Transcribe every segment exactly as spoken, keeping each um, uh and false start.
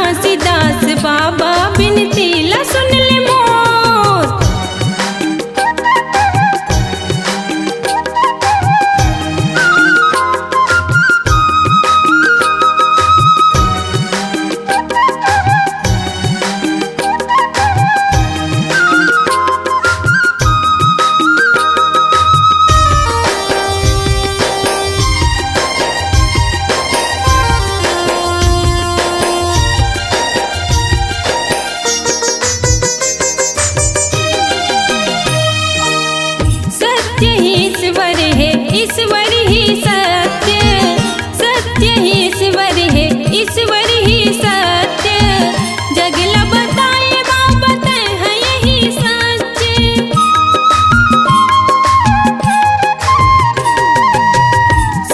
घासीदास बाबा बिनती ला सुन ले मोर। सत्य ही ईश्वर है, ईश्वर ही सत्य। सत्य ही ईश्वर है, ईश्वर ही सत्य। जग ला बताए बाबा तैं है यही सत्य।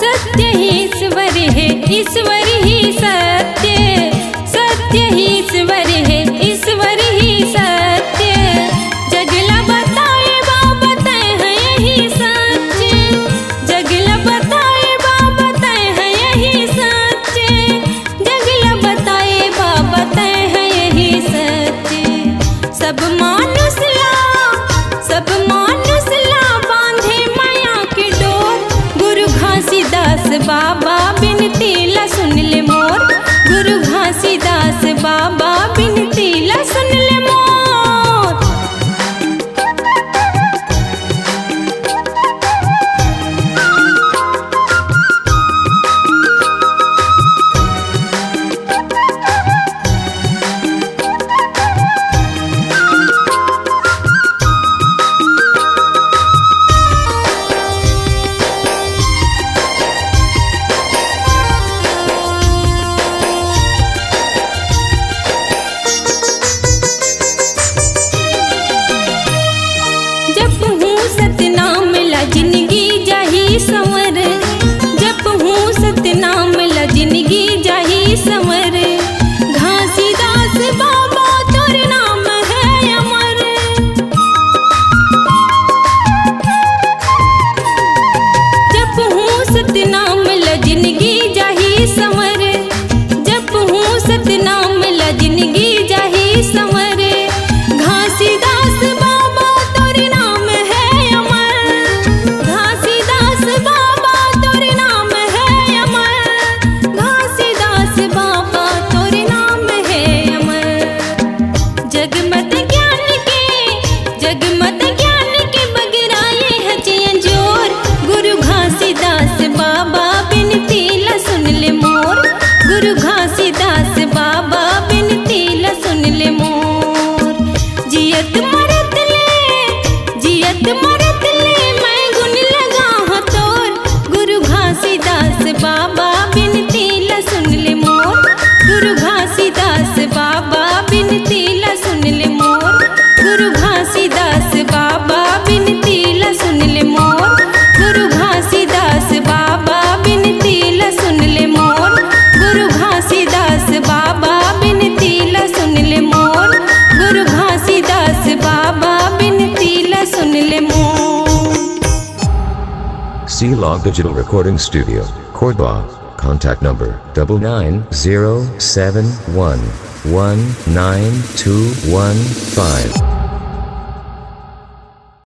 सत्य ही ईश्वर है, ईश्वर ही सत्य। सत्य ही ईश्वर है, ईश्वर ही सत्य। जग ला बताए बाबा तैं है यही सत्य। जग ला बताए बाबा तैं है यही सत्य। जग ला बताए बाबा तैं है यही सत्य। सब मानुष ला, सब मानुष ला बांधे माया के डोर। गुरु घासीदास बाबा बिनती ला सुन ले मोर। गुरु घासीदास बाबा बिनती ला सुन ले मोर। जपहूँ सतनाम ला जिनगी जाही संवर। जपहूँ सतनाम ला जिनगी जाही संवर। घासीदास बाबा तोर नाम है अमर। जपहूँ सतनाम ला जिनगी जाही संवर। जपहूँ सतनाम ला जिनगी जाही संवर। घासीदास बाबा तोर नाम है अमर। घासीदास बाबा तोर नाम है अमर। घासीदास बाबा तोर नाम है अमर। जगमत ज्ञान के, जगमत ज्ञान के बगराए हचियन जोर। गुरु घासीदास बाबा बिनती ला सुन ले मोर। गुरु घासीदास बाबा बिनती ला सुन ले मोर। जियत मरत ले, जियत मरत ले मैं गुन लगाहूँ तोर। गुरु घासीदास बाबा बिनती ला सुन ले मोर। गुरु घासीदास बाबा बिनती ला सुन ले मोर। गुरु घासीदास बाबा बिनती ला सुन ले मोर। गुरु घासीदास बाबा बिनती ला सुन ले मोर। गुरु घासीदास बाबा बिनती ला सुन ले मोर। गुरु घासीदास बाबा बिनती ला सुन ले मोर। C Log Digital Recording Studio, Cordoba. Contact number double nine zero seven one one nine two one five.